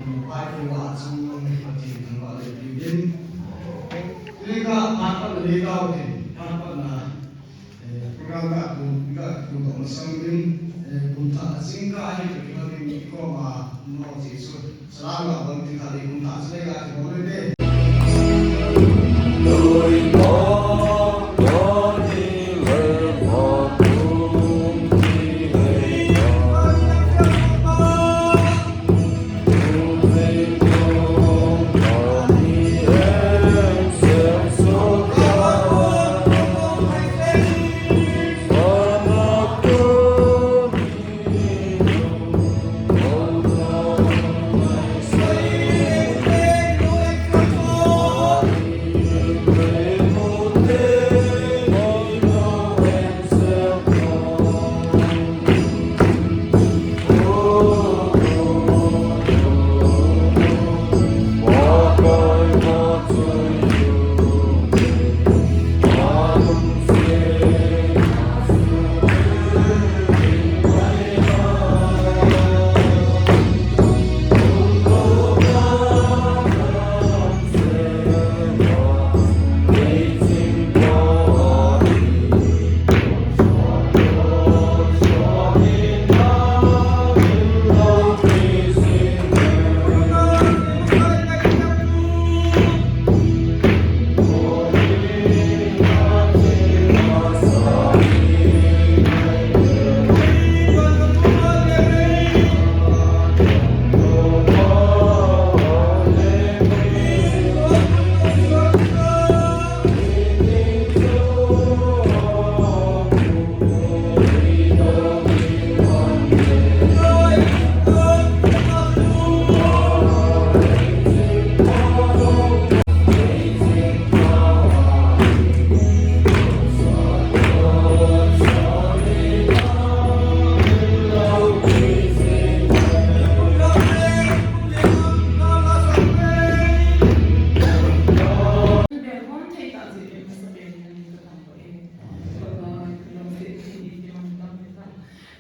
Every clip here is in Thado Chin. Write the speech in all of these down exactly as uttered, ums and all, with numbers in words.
Pai ko a chung Pathen thangvah le piuvin. Tuni ka phat patna nei tau te, phat patna, eh, program ka kum, ka kum ka masang in, eh, kum thah jingkah ahi toh kilhon in i koma nao Jesu. Salam ka bol tin thah le kum thah chule ka kibol le te.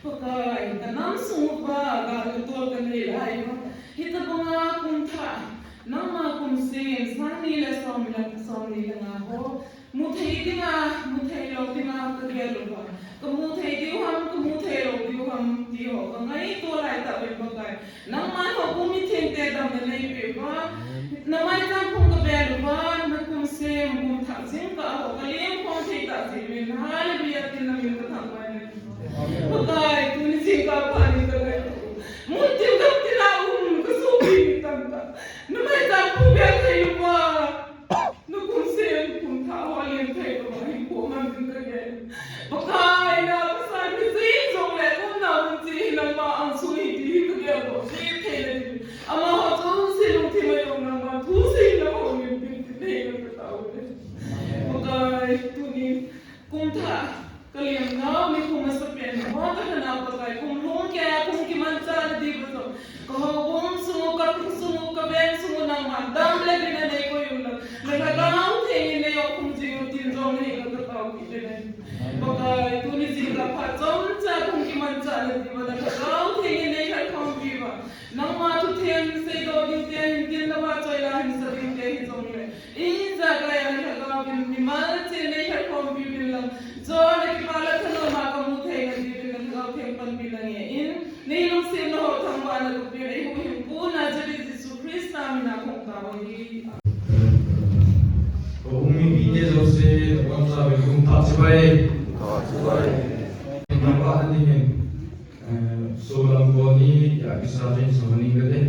Pakai, ka nam sung uva, ka lu tol ka nei lai uva. Hitabanga kum thah, nangma kum sem, sang ni le som le, som ni le nga ho. Mu thei dinga, mu thei lou dinga, ka gel uva. Ka mu thei diu ham, ka mu thei lou diu ham, ti ho. Ka ngaito lai tah uvin Pakai. Nangman houbung mithengte damna neipeh uva, na maicham phung ka bel uva, na kum sem, kum thah jingkah ho, ka lengkhom thei tah jeh uvin, Hallelujah tin na min ka thangvah in. Pakai, tuni jingkah phat in ka ngai. Mun tin gam tin a um, ka sopi mi tamtah. Na maicham phung bel thei uva. Na kum sem kum thah ho lem thei kama hinkho man ding ka gel. Pakai na ka san mi jing jongle kum na mun chi hi nangma angsung hi ti hi ka gel lou. Chi thei le ti. Amaho chonse lungthim a jong nangma thu seina ho min tin ti thei na ka tao le. Pakai tuni kum thah Ka lem nau nikho masapen, ho ka lhana Pakai, kum lhung keiya kum kimanchah na diuva jong, ka houbung sung, ka khut sung, ka veng sung, nangman dam le vin a neikoi un lang, na Lhagao Theng in nei okhum jing un tin jong nahi ka tao kit in ahi. Pakai, tuni jingkah phat chomcha kum kimanchah na diuva, na Lhagao Theng in nei lhatkhom piuva, nangma thu theng seidoh ding te hin tin, na vahchoi la hin sa ding te hi jongle, Ijakai a Lhagao vin mimal cheh nei lhatkhom piuvin lang. Jona kipa le thanom a ka mu thei na diuvin Lhagao Theng panpina ngen. Nei lungsetna ho thangvahna ka peh in, eihuhhingpu Nazareth Jesu Christa mina kahung tao ahi. Ka um mipite jouse, ka boncha uvin kum thah chibai. Kum thah chibai. Nangma anin hin, eh, solam koni, ya kisa chen sa maning kate.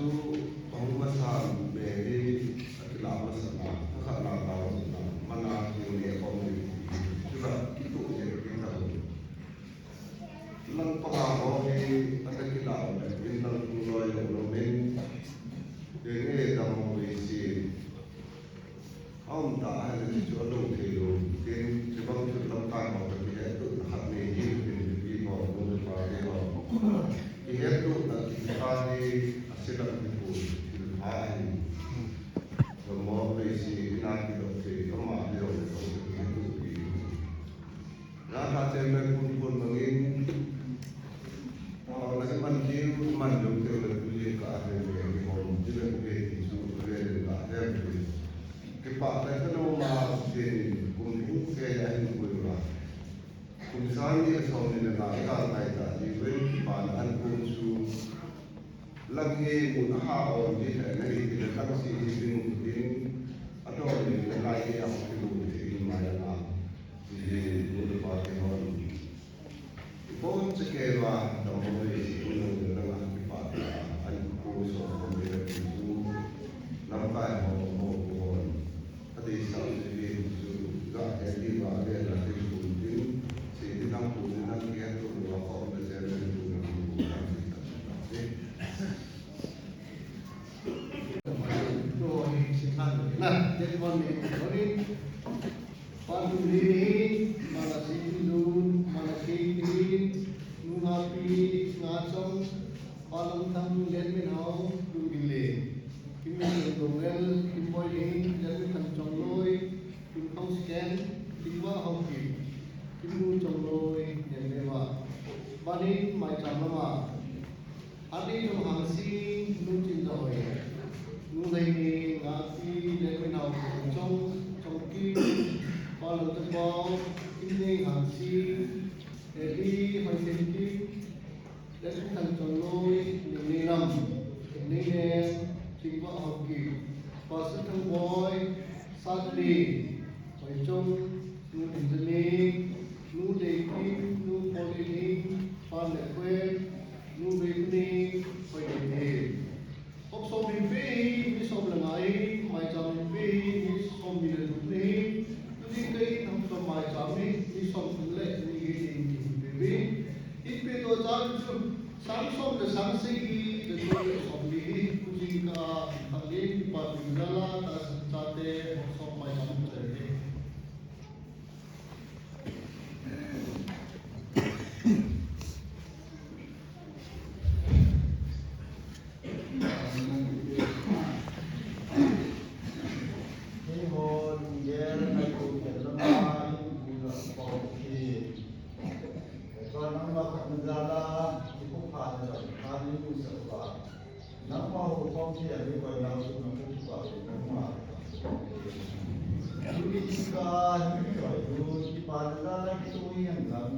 Ahung masa Mary akilah masa na, thakhat na tao na, mana kini akom ni, chula kitu je kita. Lang panga ho hi ata kilah le, in lang tu loi lo lo min, denge dam ho hi si. Aum ta ahile chu alung thei lou. Tin, chubang chu lamkai ho toh kihettohna khat nei ding in mipi ho, nu le pa te ho. Kihettohna kiti hi aselam kipu thil pha ahi. Lamo vei si ina kidoh thei, ama kidoh le tong chu kihettoh pi. Ralhah chairman pun pun bangin, taona iman diu, iman diu teu le tu jing kahi ve, ihom, ti le ku ve ti chu, ve le kahi ve. Kipah le kalo ma, tin, kum thum kei a hin pui uva. Kum sang ni le som ni le nga, igal ngai ta, ti ve, kipah le an kum chu. Lang hi mun a ha om hi le, na hi ti le lang si hi ding u tin, a dom ni le lai hi a hong hi mun hi in mai a na. Hi hi mun pa hi hon. Bon che ke va, dom ho hi si mun le lang a ki pa ta, an ku so ko le ki su. Lam kai ho ho ko hon. Ati sa si hi su ga he di va le la ti ku tin. Si di nang ku ni nang ki ha tu va ko na se le ku ni ku na si ta. Banin maicham lama. Ani nu Hangsi, nu Chinjahoi, nu Leini, Ngati, Lenminhao, Chong, Chongki, Pa Lalchapao, Kimnei Hangsi, Eli, Hoithenki, Lenminthang Chongloi, Ningnelam, Ningnem, Chingba Haokip, Pastor Thangboi, Satli, Hoichong, nu Dingjani, nu Deikim, nu Paulini, Pa Lekwe, nu Veikuni, Hoideite. Hopsom mipi hi, mi som le nga hi, maicham mipi hi, mi som ni le thum hi, tuni kei hopsom maicham hi, mi som thum le ni hi ding kihi peh hi. Hipe to cha chu, sang som le sang sei hi, le to le som ni hi, kuji ka, ka le, pa tu la la, ta sa te, hopsom maicham le hi. Nangma houkhom thei a mi koi nau chu na koi pa le nangma. Tuni ka hi koi tu kipa le la la ki tu hi hen lang.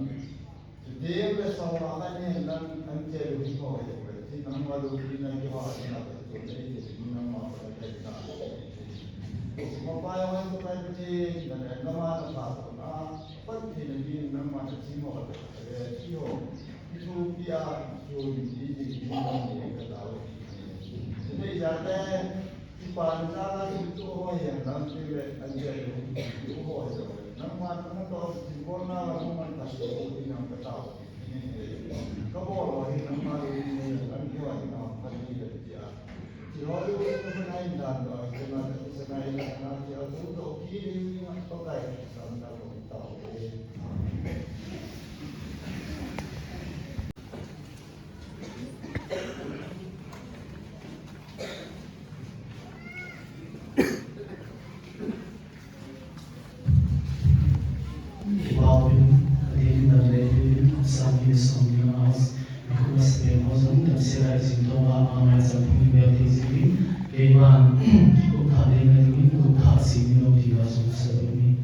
Chuteng le song a ka ni hen lang an che lu hi koi le koi. Ti nangma lu ki na ki ha ni na koi tu le ti ni nangma ko le kai ta. Ma pa ya wan ko kai ti na le nangma na pa ko na. Pan ti na ni nangma na ti mo ka le ti ho. Ti ho pi a ti ho ni ti ni nangma ni ka ta. Ti ne ja te. Kipa ni jala chu tu ho hi ang lam ti le an je lu tu ho hi lo. Nangma nang to ti ko na la mo man ta ti ko ti nang ka ta. Ka bo lo hi nangma le ni an ki wa ni na ka ti le ti a. Ti ho lu ko na in dan do ke na ti sa na in na ti a tu to ki ni ni ma to kai ka na ko ta. Kipah in, adin in, damlei in, asam in, som in, aos, mikhup masapen ho jong, damsel a ijing tonga, ama maicham phung in bel thei jing in, keiman, kum thah ding na ding in, kum thah sim in, um ding a jong sa ding in.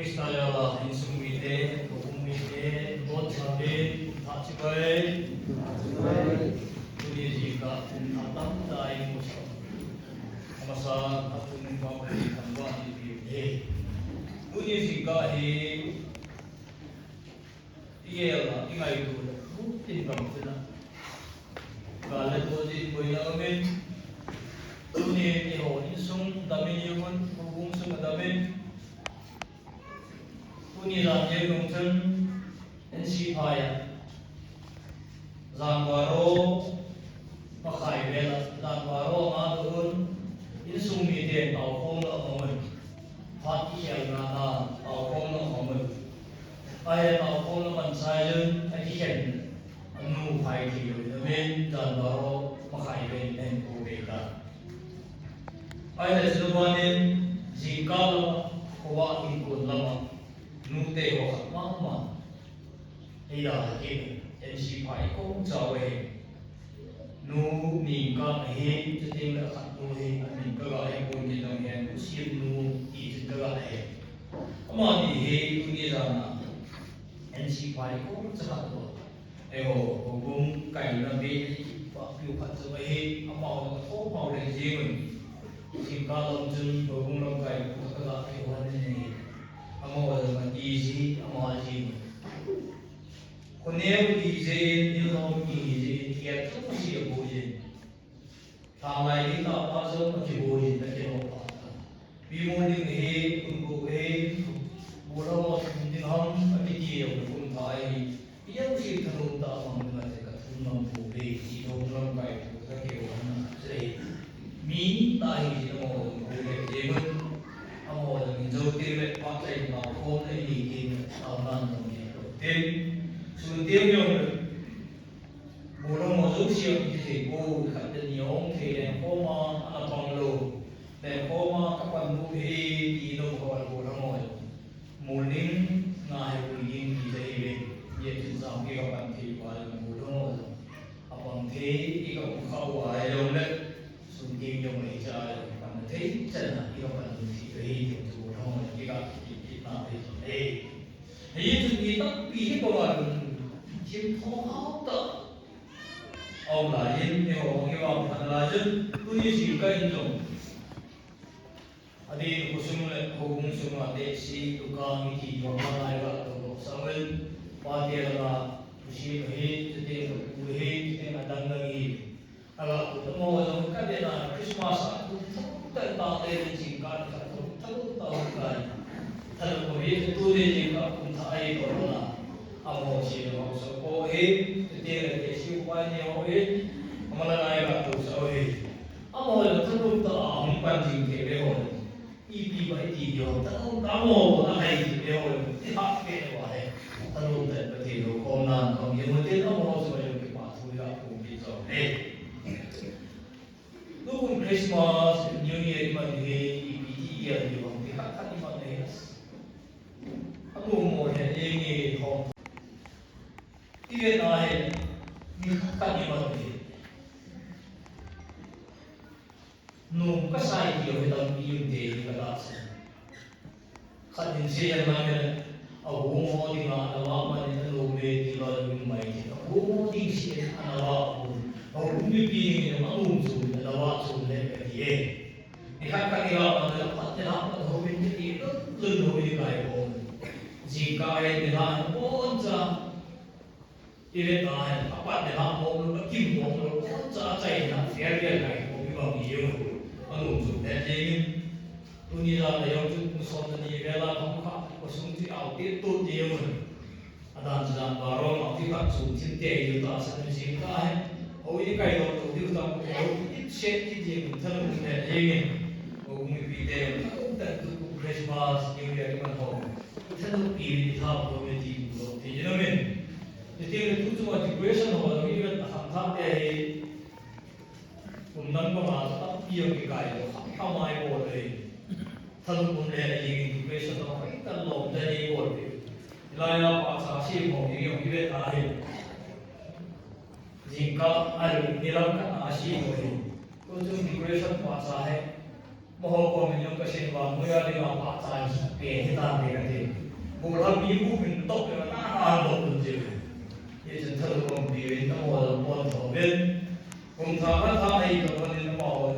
Christa jal a insung mite, houbung mite, bonsah in, tha chibai. Tuni jingkah, tha tamtah in musah. Amasa, atun pa ko thangvah in ipi uve. Tuni jingkah hi, i el a, i ngaito le, bu tin bang tin a. Gal le tual jin boina um in. Tuni eiho insung dam in, houbung sung dam in. Tuni jan jeng nung chun, N C Phai a, jan baroh makhai vel a, jan baroh nga doh un, insung miten taokhomna amang un. Phat kikhelna a taokhomna amang un. Ahile taokhomna man chai un, akikhen anu Phaitheiloi in amin, jan baroh makhai vel in ahin kou be ta. Ahile chule ban in, jingkah lam a, kho a, hinkho lam a, nute ho khat mama. Eia kit, N C Phai kong chau ahi. Nu Ningkang ahi, chuteng le khat nu hi, amin kaga he pon, kei jong hin, Usim nu, ti chun kaga he. Amani hi, tuni jan a, N C Phai kong cha khat lo. Eiho, houbung kaina bei, pa piu khat chu ahi, amaho, athom hao le jing un. Jingkah lam chun, houbung lamkai, pa kaga he hon in ahi. Amaho jong ati ji, ama ji. Khoneo hi jin, nilhom hi jin, kiat chu ji abu jin. Thanglai ding tah pa jong akibo jin, akibo pa. Pi mo ding hi, kum ko hi, bu lam a kum ding ham, akiti jong kum thah hi. Ijat si thanom tah mang ding ati ka thum mang ko le, ji dong lamkai ko ka keu han na sei. Mi tah hi ji amaho jong ko le, je mun. Amaho jong in jo te le, pa tai na ko le, ni ke na, tao nan jong ni ko. Tin, sun te jong le. Bu lam a jouse a kithei poi, khat le ni hung thei leng khom a, ana pang lou. Leng khom a, ka pan lou hi, ti lou khat bu lam a. Morning, nga hi pui ding ti ja hi ve. Ye tin sam ki ka pan thei pa le bu lam a. A pang thei, i ka um kha u a jong le. Sun ding jong le cha le, pan thei chan na, i ka pan lou thei ve, ti bu lam a, i ka ki ki na ve. Hei, hei, chun mi tampi hi banga lungthim thonghao tah a um lai in, eiho hung i vangphat lai chun, tuni jingkah in jong, adeh in khosung le houbung sung a tehse, dukan, miti, jong ma lai ga tou doh sa uvin, pate langa, thusim hi, chuteng le pu hi, chuteng adang dang hi. Ala, amaho jong ka dena Christmas a kum thum tah tah le jingkah khat thum tah tah kai. Thanom hi tu le jingkah kum thah ahi toh na. Amaho si le amaho sa ko e, te te le te si ko ni ho e. Amala ngai ka tu sa o e. Amaho le thanom tah a hung pan jing te le ho. Ipi ba iti diu, thanom tah mo, na hai ti diu, ti ha ke wa he. Thanom tah Pathen lou khom nan, khom ye mo te thanom mo, so yo ke pa thu ya ko ki zo he. Tukum Christmas, New Year iman he, ipi ti ya diu, ti ha ha iman he. Amu mo he, ye nge ho. Ti ve na he, ni ha ha iman he. Nom kasai ti ho hi tampi um te hi ka tahsan. Khat in sei a lang le, a home ho dinga ana vah man in a nom e ti lou in um mai ti. A home ho ding sei in ana vah a home. A home mipi ding in a nom chun ana vah chun le ka ti e. Nikhat ka ti vah man le, pat te la pat ho min ti lun lun ho in kai ho. Jingkah e ti la bon cha. I ve ta hen, a pat le ha bom lo, a kim bom lo, cha chai na, fair fair kai bom i bang i yo. A nom chu te te in. Tuni la le yo chu, kum som na ni ve la, kham kha, ko sung ti au ti tu ti yo. A dan chu dan ba ro ma ti kha chu thim te yo ta sa ni jing ta hen. O i kai lo tu ti ta ko yo, i che ti ti yo, ta lo te te in. O mi pi te yo, ta tu Christmas, New Year, man ho. Thanom pi ni tha ko me ti lo ti ni lo men. Ti ti le tu chunga decoration ho lo ni ven a kham thah te hi. Kum dang banga chu tampi jong kikai lo kham kham a i bol le. Thanom um le ni decoration ho khoi ta lom te ni bol le. Lai a pa cha si mo ni jong i ve ta hi. Jingkah a lo ni lam khat a si mo hi. Tu chung decoration pa cha he. Amaho komin jong Pathen vannoi a dinga pachat pe hitan te kati. Golhang mi bu hin tok le na na dok un ti. Hichun thadoh umpi uvin amaho jong pon tho uvin. Kum thah khat thah nei tobang in amahon.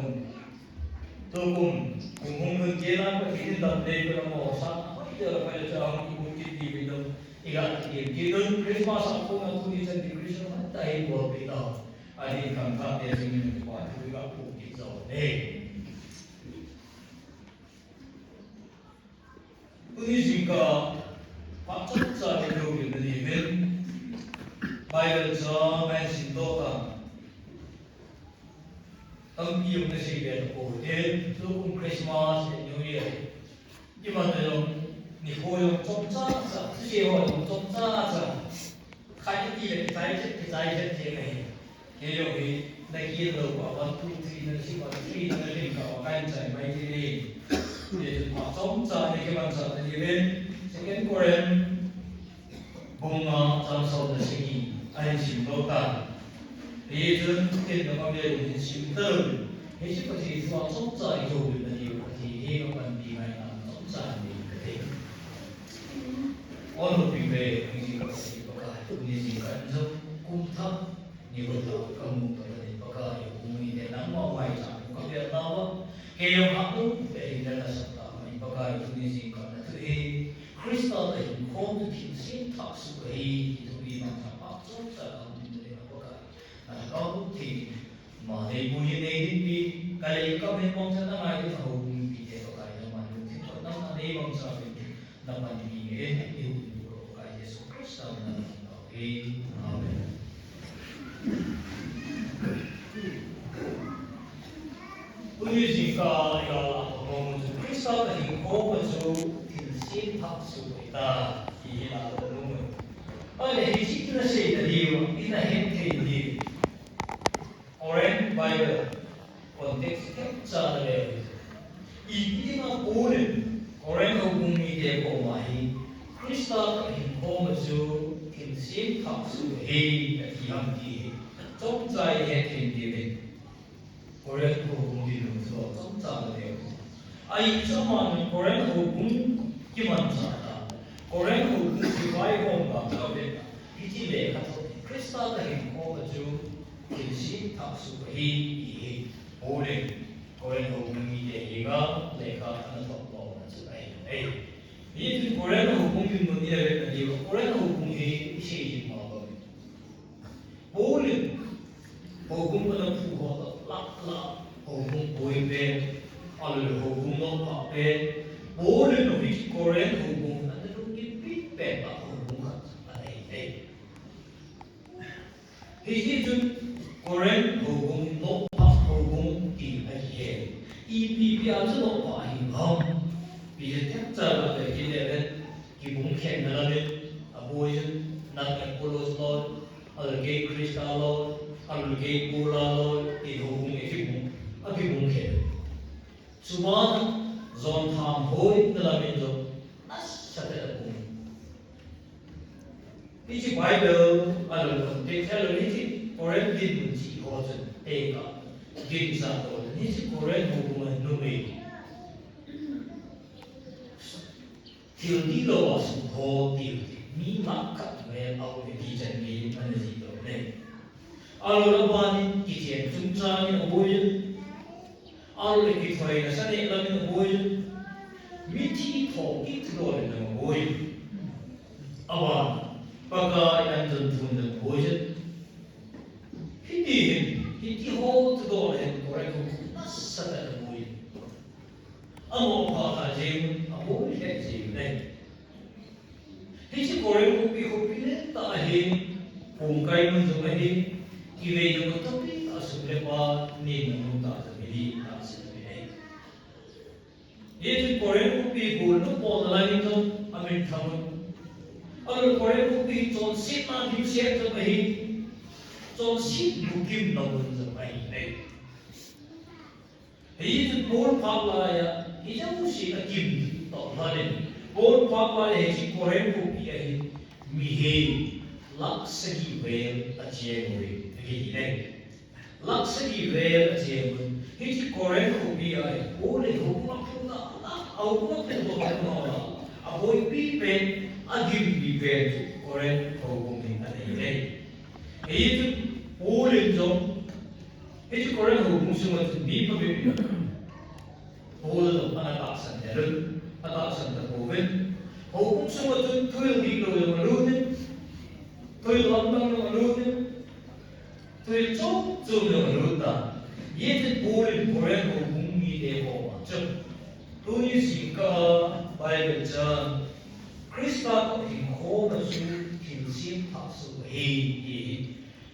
Tukum, kum hung lhun kei a Pathen in dam nei peh amaho sanga hoitah a pai le chang ibol kit diuvin jong iga kigel kit un. Christmas a kona tuni chan decoration tamtah ibol peh tau. Adin khangthah te jing in kipa thu iga pu kit jong e. Tuni jingkah, phat chomcha i loupi na diuvin, Bible chang kahin simdoh tan. Tampi jong nasei be tapou hite, tukum Christmas le New Year. Iman jong, nikho jong chomcha cha, thusei ho jong chomcha cha. Khat iti le kichai chet, kichai chet thei ahi. Kei jong hi, nagel lou pa, one, two, three, nasim a, three, nasim kah a, kahin chai mai thei e. Hichun phat chomcha, nei kimanchah na diuvin, Second Corinth, bung nga, chang som le sagi, ahin simdoh tan. Hichun, ken na pam le hin sim talou. Hiche Pathen thu a chomcha i loupi na diu, Pathen henga panpi ngaina chomcha nei kate. O loupi ve, ni jing ka Pakai, tuni jingkah in jong kum thah, ni kum thah kamu Pathen Pakai, kum ni te nangma maicham ka pe nauva. Kei jong hahnu, kei jong nasatah mai Pakai, tuni jingkah na thu hi Christa kahin khom chu thilsem thah suh ahi, ti thupi mangcha phat chomcha kahung tin Pakai. Nalhagao thei, ma nei bu hi nei dinpi, ka lei ka men mong chan na ngai ding a houbung mipite Pakai nangman lungthim thotna nei mangcha uvin, na panpi nge, i hung bu ka Pakai Jesu Christa min a na thum tau hi. Amen. Tuni jingkah i la a thotnom chu Christa kahin khom chu thilsem thah suh ahi ta, ti hi la a thotnom. Ahile hiche ina sei na diu, ina het thei na diu. Corinth Bible context themcha na le. Ipi dinga Paul in Corinth houbung mite koma hi Christa kahin khom chu thilsem thah suh ahi ati ham ti hi chomcha i het thei diuvin. Corinth houbung dinmun chu chomcha na le. Ahi chu aman Corinth houbung kimanchah ta. Corinth houbung kivaihom ta ka ve ta. Hiche lekhathot hi Christa kahin khom chu thilsem thah suh ahi, ti hi Paul in Corinth houbung mite henga lekha ana thot lona chu ahi. Hichun Corinth houbung dinmun i le ve na diu, Corinth houbung hi i sei jing ma bang. Paul in houbung ana phu ho toh lah lah, houbung boi pen, ahilou le houbung nopphah pen, Paul in hiche Corinth houbung ana lungkim pen pen tah houbung khat ana hi e. Hiche chun Corinth houbung nopphah houbung ti ahi e. Ipi ipi a chu nopphah ahi ham? Ipi jeh a themcha la le kile le kibung khenna lamin aboi jun, nang Apollos loi, ahilou le kei Christa loi, ahilou le kei Paul loi, ti houbung akibung, akibung khen. Chuban jon tham hoina lamin jong nasatah in abung. Hiche Bible a lolhing te, ahilou le hiche Corinth dinmun chu ho chun, te ka, ginchat tah le hiche Corinth houbung a numei thil dihlou a sum ho tiu ti, mi lakh khat vel a um e ti chan gei in ana jih doh le. Ahilou le aban in kichen chungchang in aboi in. Ahilou le kithoina sa neh lam in aboi in. Mithi tho kit doh le aboi in. Aban, Pakai anjon thum le aboi in. Hiti hin, hiti ho chu doh le hin Corinth houbung nasatah in aboi in. Amo pha kha jeng, aboi lheh jeng le. Hiche Corinth khopi, khopi lentah ahi, pumkai mun jong ahi, kivei jong athopi tah, sum le pai, nin le lung tah jong ahi, tahsan ahi. Hichun Corinth khopi golnu Paul nalai in jong amin thang un. Ahilou le Corinth khopi chonsetna dimset jong ahi, chonset bukim na mun jong ahi. Hichun Paul phat laiya, hiche jouse akim toh lhon in, Paul phat laiya hiche Corinth khopi a hin, mihem lakh sagi vel acheng uve, ati ahi. Lakh sagi vel a cheng un. Hiche Corinth khopi a hi, Paul in houbung a phunna, a houbung a phunna, a boipi pen, a gimpi pen chu Corinth houbung hi a nei e. Hichun Paul in jong, hiche Corinth houbung sunga chun mi phabep in Paul jong ana tahsan lheh un, a tahsan tapouvin. Houbung sunga chun thuhil dihlou jong alut in, thuhil lamdang jong alut in, thuhil chom chom jong alut tan. Hichun Paul in Corinth houbung mite koma chun, tuni jingkah a Bible chang, Christa toh hinkhoma chu thilsem thah soh ahi, ti hi.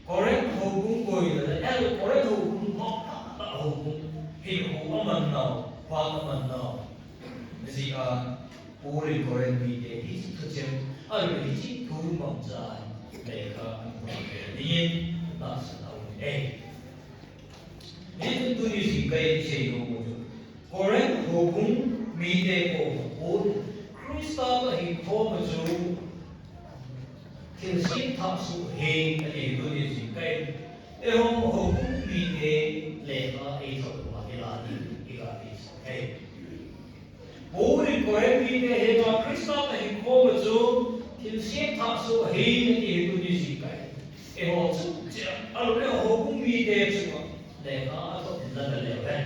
Corinth houbung koi le, el Corinth houbung, mapha houbung, hinkho aman nau, vang aman nau. Hijeh a, Paul in Corinth mite hiche thuchem, ahilou le hiche thu mangcha a lekha ahin bol dingin tahsan aum e. Hichun tuni jingkah in isei nom u chu, Corinth houbung mite koma Paul in Christa toh hinkhoma chu thilsem thah soh ahi, ati tuni jingkah in. Eiho houbung mite lekha eithot uva, ila ding, ila ding. Paul in Corinth mite henga Christa toh hinkhoma chu thilsem thah soh ahi, ati hi tuni jingkah in. Eiho chu, che, ahilou le houbung mite chunga lekha athot in la ve leu hen.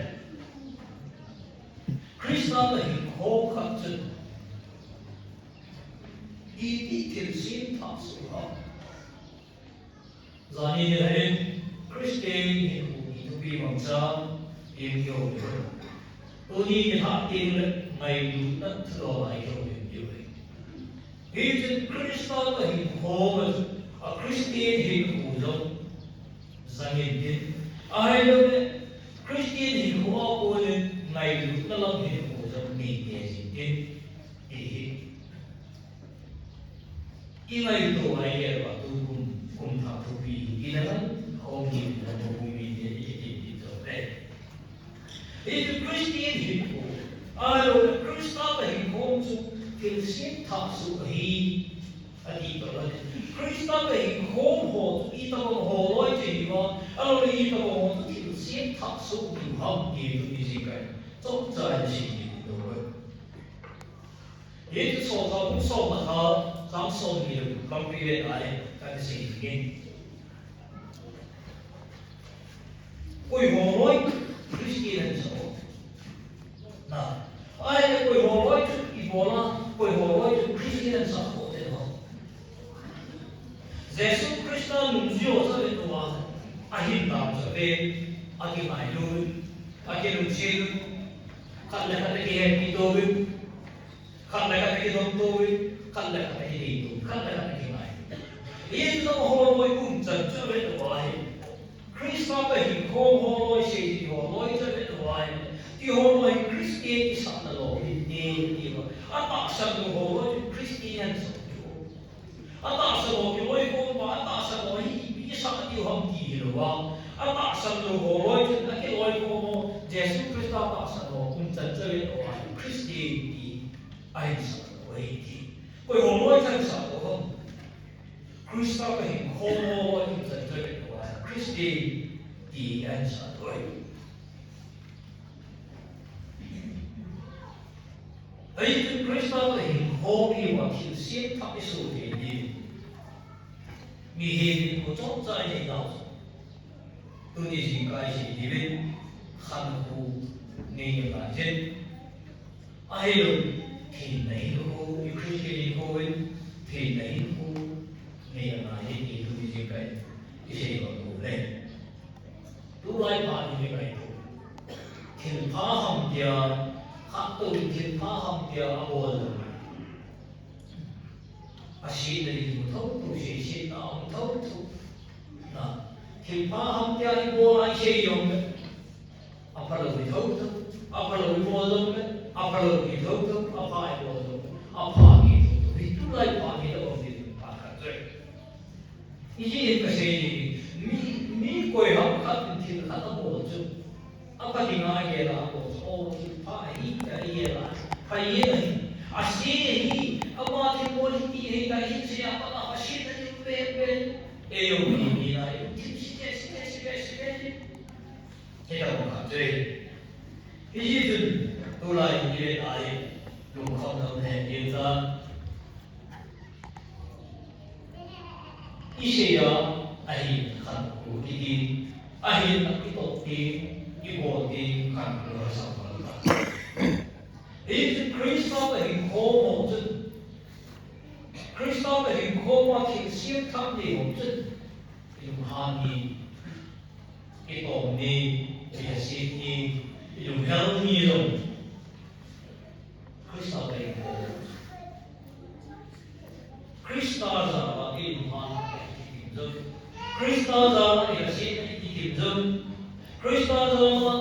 Christa toh hinkhom khat chun iti thilsem thah soh ham? Janhi nilhah in Christian hinkho kithopi mangcha, imu diu. Tuni nilhah teng le ngailutna thudol a imu diu. Hichun Christa toh hinkhom a, a Christian hinkho jong jangin tin. Ahilou le Christian hinkho a kon in ngailutna lam hinkho jong nei jing tin. Ti hi. I ngaito a i gel uva tu kum, kum thah thupi hi i na lang khom hi na houbung mite i kiti ti to le. Hichu Christian hinkho, ahilou le Christa toh hinkhom chu thilsem thah soh ahi, ati to le. Christa toh hinkhom ho chu itobang holoi chu hiuva, ahilou le itobang ho chu thilsem thah soh diu ham ti tuni jingkah in chomcha in sei ding ti to le. Hichu Solchah bung som le khat, chang somni le gup lampi vet a le, kasei ding in. Koi holoi Christian ahin sah u. Na, ahile koi holoi chu ibola, koi holoi chu Christian ahin sah u te ho. Jesu Christa nungjui ho chu ivet uva, ahin dam chu ve, akingailu, akilungset, khat le khat akihetpi tou. Khat le khat akidomtou, khat le khat akideitou, khat le khat akingai. Hiche holoi umchan chu avet uva ahi. Christa toh hinkhom holoi, seijui holoi chu avet uva ahi. Ti holoi Christian kisahna lou hinte, ti uva. Atahsan lou holoi chu Christian sah u. Atahsan lou kiloikhom pa, atahsan lou hi ipi sah diu ham ti hilouva. Atahsan lou holoi chun akiloikhom u, Jesu Christa tahsan lou umchan chu avet uva ahi. Christian ti ahin sah lou ahi ti. Koi holoi chu ahin sah lou ham? Christa toh hinkhom holoi umchan chu avet uva ahi. Christian ti ahin sah lou ahi. Hichun Christa toh hinkhom ihiuva thilsem thah isoh thei diu. Mihem hinkho chomcha inei nau chu. Tuni jingkah isei diuvin, khankho nei angai jin. Ahilou, thina hinkho, i Christian hinkho in, thina hinkho nei angai jin ti tuni jingkah isei nom u le. Tulai phat hi ngaito. Thilpha ham tia, khat toh thilpha ham tia abol lou. Asetna ding mu thotho, seisetna um thotho. Na, thilpha ham tia ibol a isei jong le, aphalou hi thotho, aphalou ibol jong le, aphalou hi thotho, apha ibol jong le, apha hi thotho. Hi tulai phat hi la bang ding phat khat chu ahi. Ijeh inem kasei, mi, mi koiham khat in thil khat abol chu, apha dinga agel a abol chu, o, thilpha ahi tia igel a, pha ahi. Ase ahi, ama thilbol hi ti ahi tia isei a pat a asetna ding um pen pen. Eijong mi, mi na, eijong thil site, site, site, site. Hitabang khat chu ahi. Hijeh chun tulai hi ivet a hi lungkham lou nahet ding ahitai. Isaiah a hin khankho kiti, a hin a kitoh ding, ibol ding khankho a sam lou ahitai. Hijeh chun Christa a hin khom ho chun, Christa a hin khom a thilsem tham nei ho chun, ilunghan ni, itom ni, ilhaset ni, ilunghel ni jong Christa a hin khom. Christa jal a ilunghan a kikim jong. Christa jal a ilhaset a kikim jong. Christa jal a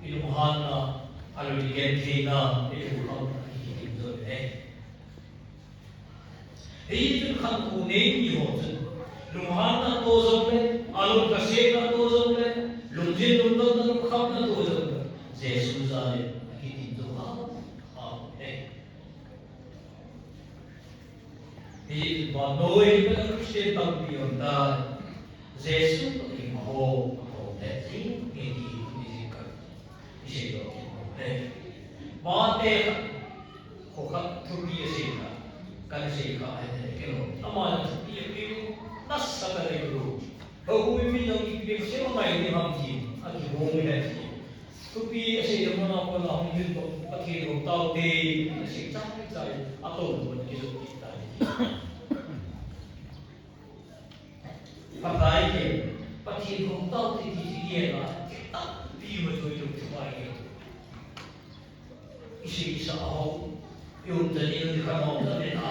ilunghan a, alui gentheina, ilunghan a kikim jong e. Hichun khankho nei mi ho chun, lunghanna toh jongle, alung lhasetna toh jongle, lungjin lungdonna lungkhamna toh jongle, Jesu jal in akitin jong ham, ham e. Hichun vannoi a Christian tampi um tai. Jesu toh in ho, ho le jing, nge ti, nge jing khat. Isei lou kit nom e. Mate khat, kho khat thupi asei kha, kana sei kha ahi te kilom. Ama thupi apiu, nasatah a nei lou. Houbung mi jong ipi asei ngai ding ham ti, akihou mi ahi ti. Thupi asei le mona kona hung ding toh, Pathen hou taute, asei chai chai, atou mona kijot kit tai. Pakai ke, Pathen hou taute ti ti gel a, ti tampi ma jui jong ti pai ke. Isei isa ho, ium jani ni kha nom jani na.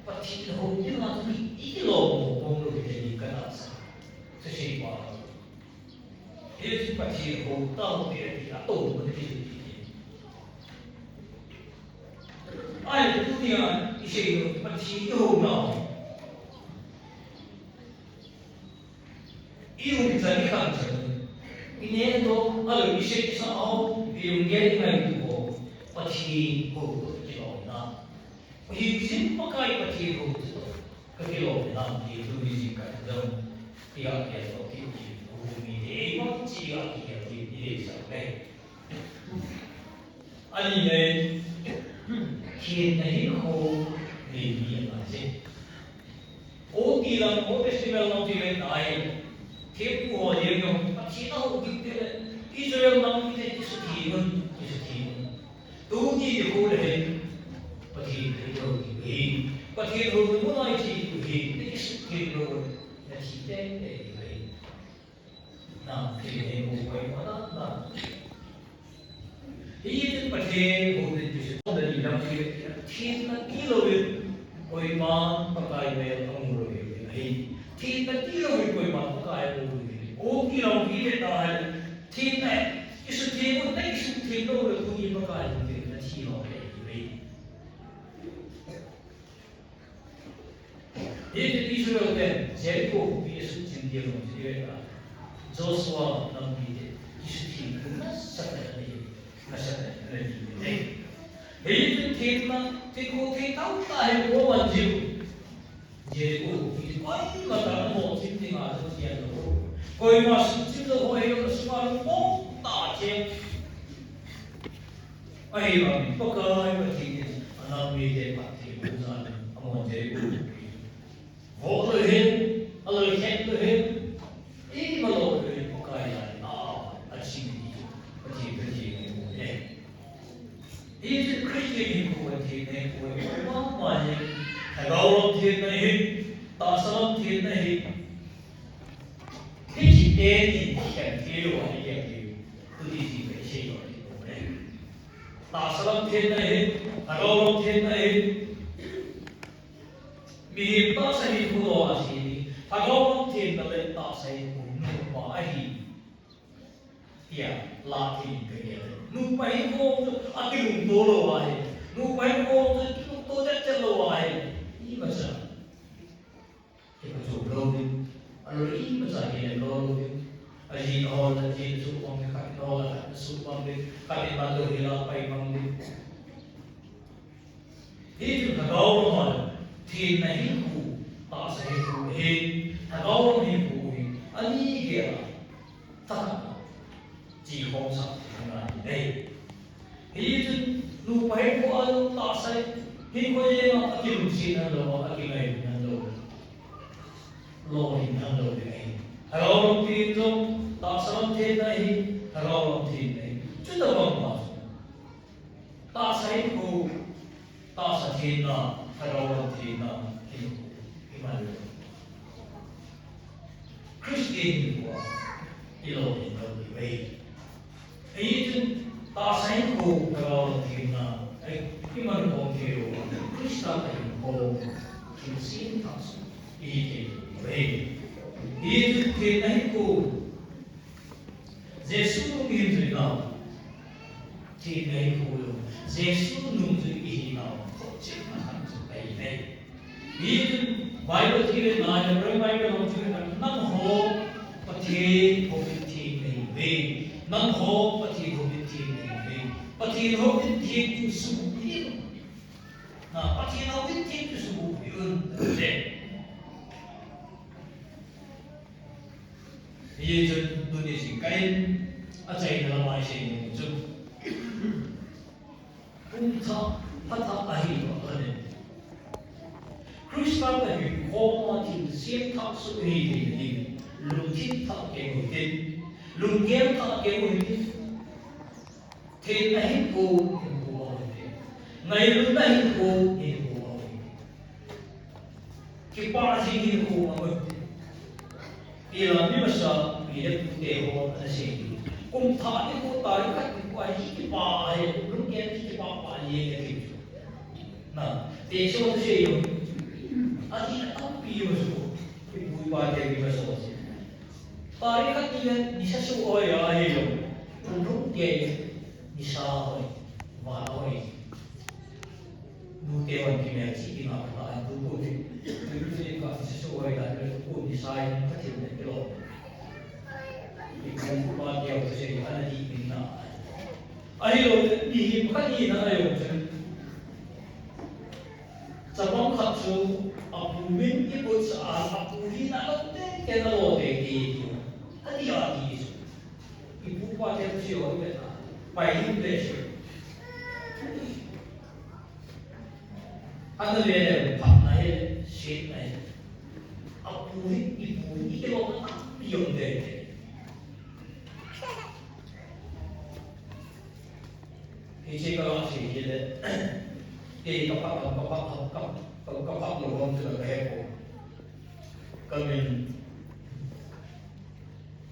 Pathen hou ti na tu ni, i lo mo mo lo ni ka na sa. Sa sei pa. Hiche Pathen hou taute ti atou mo ti ti. Ai, tunia isei nom Pathen i hou nau. I um chan i khang chan. I neh toh, alou i seh i sa a, i lunggel i ngaito ho. Pathen hou toh kilomna. Hijeh in Pakai Pathen hou toh kilomna, ti tuni jing khat jong. Tia kigel toh kiti, hou mite, eima chi a kigel kiti, i deisah le. Ani le, thenna hinkho nei mi ahi. Old Testament, Old Testament lam ti le tai. Thempu ho jeng jong, Pathen a hou kit te le, Israel nam mite kisutheng un, kisutheng un. Tuni nikho le hin, Pathen thei lou ti hi. Pathen hou mun a i che ti hi, na kisutheng lou, na thi tei tei ti hi. Na, thil nei hou koima na, na. Hitin Pathen hou ding ti se, na ni lam ti, thenna ti louvin, koiman Pakai mel amu lou hi ahi. Thenna ti louvin, koiman Pakai amu lou hi. O ti lam ti le ta hai, thenna, kisutheng, na kisutheng lou le, tuni Pakai hou ding na thi lou hi ahi. Hitin Israel ten Jericho khopi asuhchim ding jong chu ivet a, Joshua lampi te kisutheng nasatah in, nasatah in ana nei. Hitin thenna, thenna thei tau tah hi aman jiu. Jericho khopi koima tah in amoh chim ding a jong chim lou. Koima suhchim lou ho hi asunga lungmong tah cheh. Ahivangin Pakai Pathen in anam mite phatthei boh jal in amon Jericho khopi voh lou ahin, aloi khen lou ahin, ima lou lou ahin Pakai jal in a, achim hi Pathen, Pathen hi mu e. Hiche Christian hinkho Pathen hinkho hi mama hi, lhagao lam thenna ahin, tahsa lam thenna ahin. Hiche teni khen thei lou ahi, khen thei lou. Tuni jing ka isei lou ahi. Tahsa lam thenna ahin, lhagao lam thenna ahin. Mihem tahsa hi khulo a si, lhagao lam thenna le tahsa hi nupa ahi. Tia, la thei ka gel. Nupa hinkho chu akilungto lou ahi. Nupa hinkho chu kilungto chet chet lou ahi. Imacha. Kipathu lou ding. Aloi imacha kilem lou lou ding. Ajin ahol, ajin asuhmang ding, khat in ahol, khat in asuhmang ding, khat in manlou hel a pai mang ding. Hichu lhagao lam a, thenna hinkho, tahsa hinkho hi, lhagao lam hinkho hi, ani gel a, tah. Kikhom sah thei ngai ahi. Hichun nupa hinkho a tahsa hinkho jeng a kilungset nalou, akingailut nalou, lolhing nalou ding ahi. Lhagao lam thenna jong tahsa lam thenna ahi, lhagao lam thenna ahi. Chutobang ma chu tahsa hinkho, tahsa thenna, lhagao lam thenna, hinkho iman lou. Christian hinkho a ilolhing lou diu ahi. Hichun tahsa hinkho, lhagao lam thenna, ahi, iman khom thei lou, Christa a hinkho, thilsem thah suh ihi thei lou diu ahi. Hichun thenna hinkho, Jesu nung ihi jeh a, thenna hinkho jong Jesu nungjui ihinau, thopchenna khat chu ahi. Hichun Bible thilna, Hebrew Bible hung thilna, nangho Pathen houin theng nahiuve. Nangho Pathen houin theng nahiuve. Pathen houin theng chu subuh hih un. Na, Pathen houin theng chu subuh hih un. Hichun tuni jingkah in achaina lama isei nom chu, kum thah, phat thah ahi lou ahin, Christa a hinkho a thilsem thah suh ihi thei ding, lungthim thah keng u hitin, lunggel thah keng u hitin. Thenna hinkho, hinkho ahi. Ngailutna hinkho, hinkho ahi. Kipah jing hinkho ahi. Ilah mi masa, mi le pute ho ana sei. Kum thah nikho, tarik khat nikho ahi, kipah ahi, lunggel kipah pah ahi, ahi. Na, te so te sei yo. Ati atampi yo so. Ipu ipa te mi masa. Tarik khat ni le nisa so oi ahi yo. Kum lhung te nisa oi. Van oi. Nute van kimelchih ding a kona tu ko ti. Tu tu ka nisa so oi da tu ko nisa in ka thil ne kilo. Ipu ipa te ho se ana di min na. Ahilou le, mihem khat hina a jong chun, chapang khat chu apu min iputsah a, apu hina lou teng teng alo teng teng ti, ati a ti chu. Ipu ipa te chu ho ivet a, pai him le chu. Ana le le, phatna hi, setna hi. Apu hi, ipu hi, ikilom na tampi jong teng teng. Hiche ka sei hi le, kei ka phat, ka phat, ka, ka, ka phat lou ham chu ka he poi. Ka min,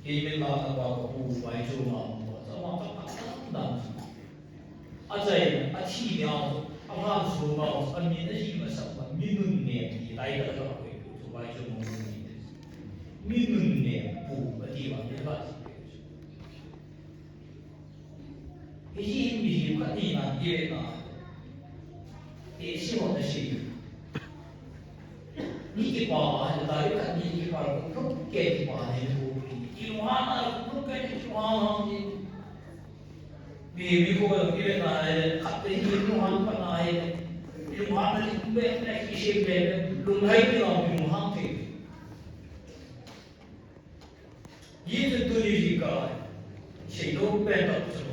kei min la na pa ka pu pai chu ma, ma, ma, ka phat dan dan. Achai, athi ni a, alhan sung a, amin ahi masang pa, mi nunnem ti, tai ka ka koi, chu pai chu ma nunnem. Mi nunnem pu, ati ma, mi ka Hiche hi mihem khat hina, ivet na. Tehse ho na sei. Mi kipah a, tarik khat ni kipah, kum lhung kei kipah nei pu. Ilunghan a, kum lhung kei kipah ni. Mi, mi ko ivet na, khat te hi ilunghan pa na, ilunghan na kum be, na kisem be, lunghai ni na, ilunghan te. Hichu tuni jingkah, seinom pen tah chu,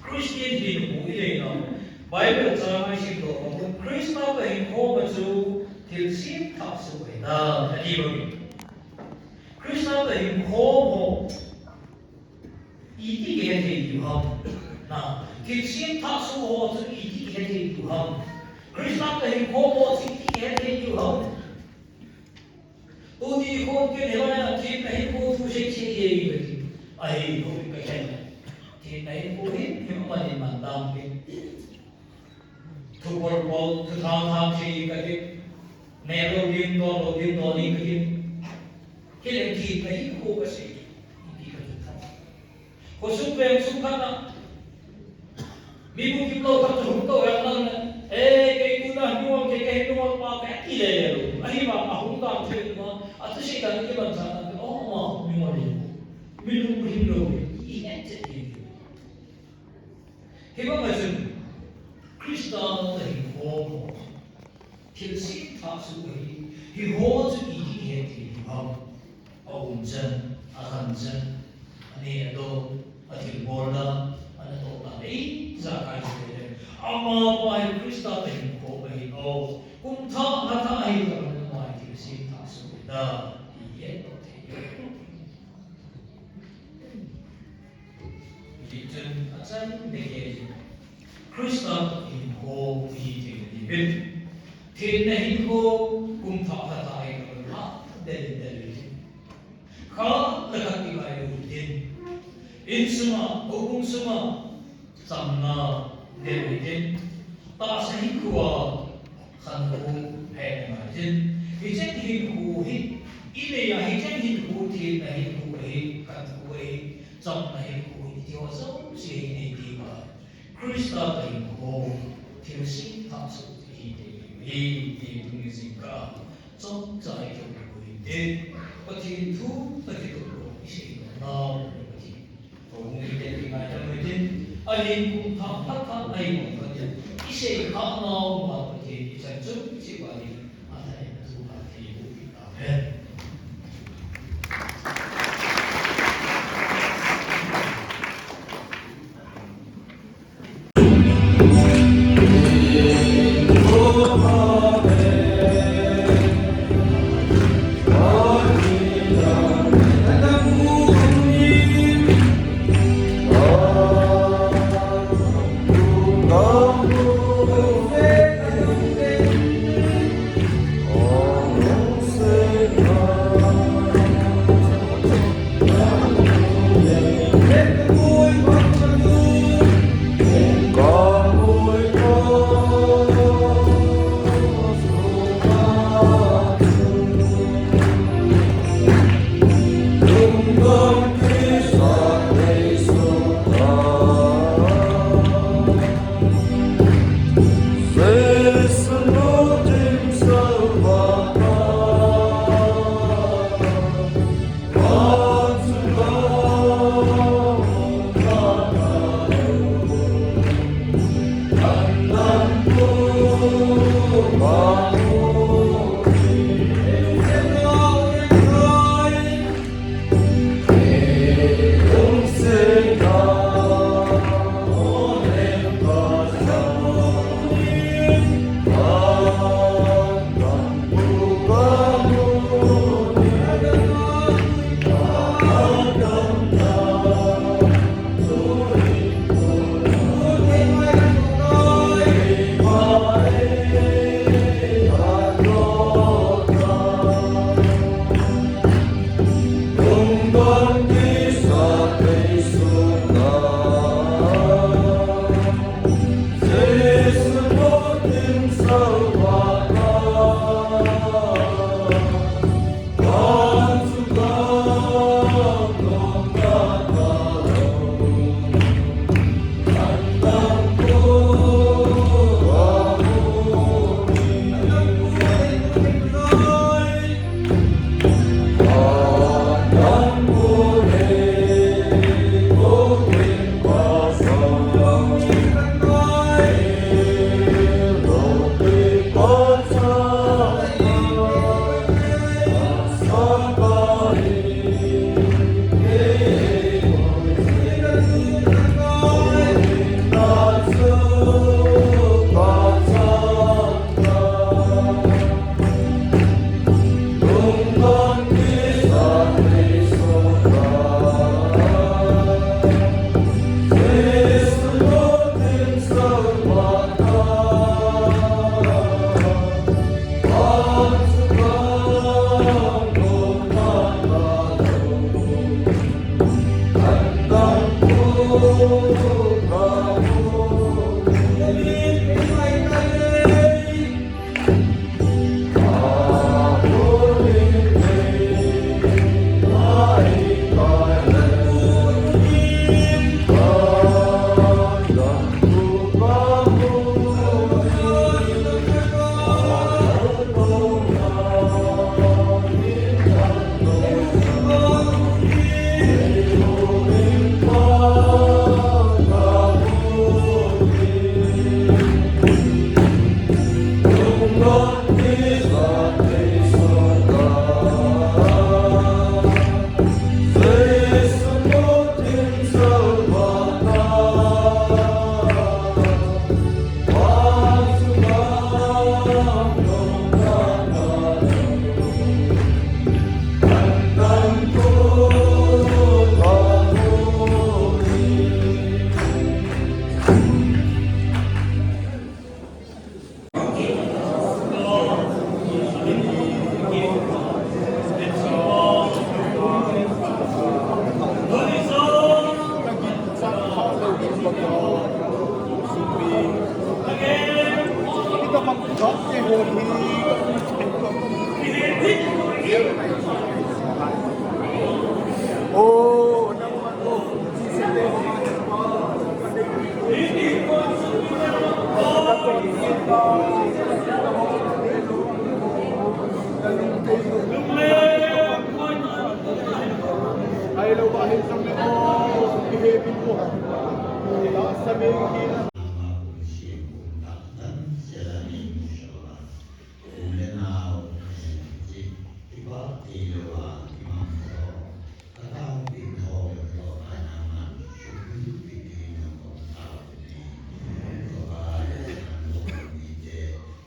Christian hinkho i neina, Bible chang a isim doh a, Christa a ka hinkho ma chu thilsem thah suh ahi tai, ati bang in. Christa a ka hinkho ho, iti kihe thei diu ham. Na, thilsem thah suh ho chu iti kihe thei diu ham. Christa a ka hinkho ho chu iti kihe thei diu ham. Tuni khon ken hilai a thenna hinkho thu sei sei jeng kati. Ahi, thu ka khen. Thenna hinkho hi, hi ma ni man dam ke. Thu pol pol, thu thang thang sei kati. Ne lo din, don lo din, don ni kati. Hilai thenna hinkho ka sei. Ipi ka thu thang. Khosung veng sung khat a, mi bu kim lou khat chu hung tou jeng lang le, "Eh, kei tuna nungol, kei, kei nungol pa kei," ati le le lou. Ahivang a hung dam thei ma, a thusei dan kiman sa, "Oh, ma, nungol hi, mi lungrim lou hi," i het chet hi. Hivang a chun, Christa a hinkho, thilsem thah suh ahi, hiho chu iti kihe thei diu ham. A um chan, a khan chan, a neh a do, a thil Chun achai deh e. Christa toh hinkho ihi thei diuvin. Thenna hinkho kum thah phatah a ilah del del u hitin. Khat le khat kikailut u hitin. Insunga, houbung sunga, chamna del u hitin. Tahsa hinkhoa, khankho hei ngai tin. Hicheng hinkho hi, inei a hicheng hinkho thenna hinkho ahi, khankho ahi, chamna hinkho ahi, tiho jouse hi inei diuva. Christa toh hinkho, thilse thah soh ihi thei diu ahi, ti tuni jingkah a chomcha ikihoulim u hite. Pathen thu, Pathen thu, isei nau, Pathen. Houbung miten kingaidam u hitin, ahin kum thah phatah a imu u hitin, isei khah nau ma Pathen ichan chun, hiche bang in, athai atu athei u hite. Amen.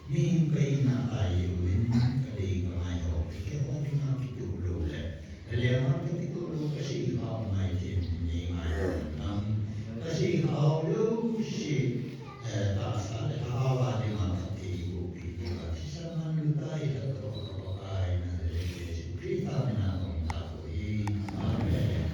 Mihing kahi na a i uvin, ka dei ka ngai ho, ka kihou ding a kitup lou le, ka leng a ka kitup lou, ka seikhao ngai thei in nei ngai ho nang, ka seikhao lou si, eh, tahsa le thao a ding a ka kei gu pi ding a, thisan man lu tai la ka ko ka ko kai na le Jesu Christa min a kong ta ko hi. Amen.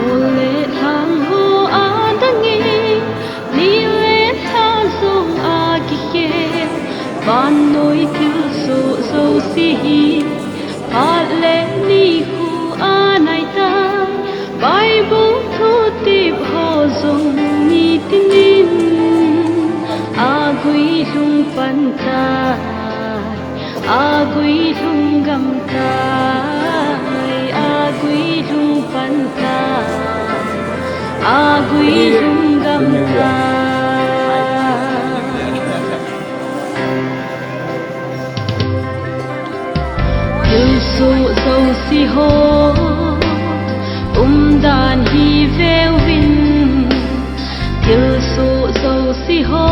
Ule thang ho adang e, ni le tha jong akikhel, vannoi thilsoh jouse hi, phat le nikho anai tai, Bible thu tep ho jong nitin in, agui lhung pan tai, agui lhung gam tai, agui lhung pan tai, agui lhung gam tai. Thilsoh jouse ho umdan hi veuvin, thilsoh jouse ho